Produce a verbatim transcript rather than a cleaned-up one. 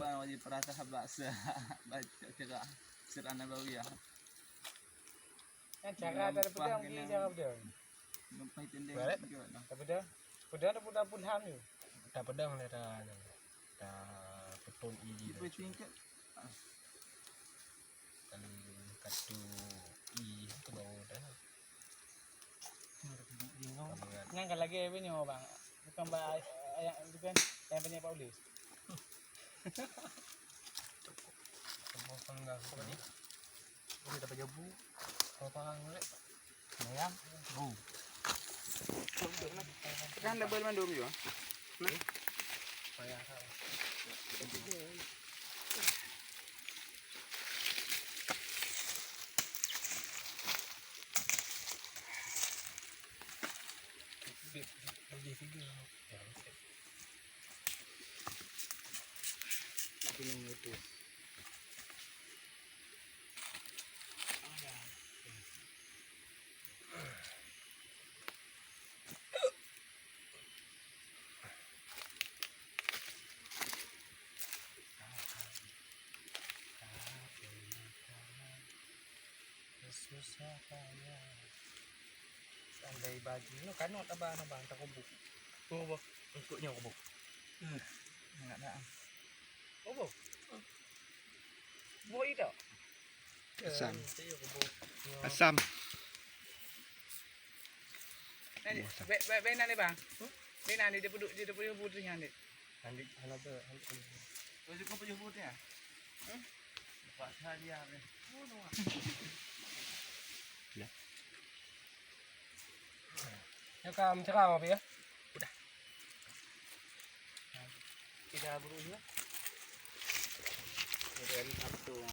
Bang wajib perasa bahasa baca kira Sirah Nabawiyah. Kan cara dari pedang ni cara pedang. Nampai tendeng. Balik. Tapi dah, pedang dah putar pun ham tu. Tak pedang dah dah. Dah petun i je. Tingkat. Kalau katu i tu baru dah. Bingung. Nyan kan lagi apa nyoe bang? Bukan bah yang bukan yang banyak Pak Ulis. Tepung panggang tadi. Ini dapat jabu. Kalau panggang boleh. Mayang. Bu. Kan double mandum juga. Payah. Lebih tiga. Ya, okey. Itu yang itu. Susah payah. Andai bagi. Nyoe kanot abang, abang, tak kubu. Kubu. Engkuknya kubu. Hmm. Enggak ada. Kubu. Kubu itu. Asam. Asam. Nanti, baik, baik, baik, nanti, bang. Baik, nanti dia puduk, dia puduk, puduk, nanti. Lanjut, hana tu, lanjut, lanjut. Kau suka payah buat ya? Hmm? Dapat hadiah deh. Ya. Ya, Kak, mencerang apa ya? Udah. Tidak buru juga. Udah, ini satu.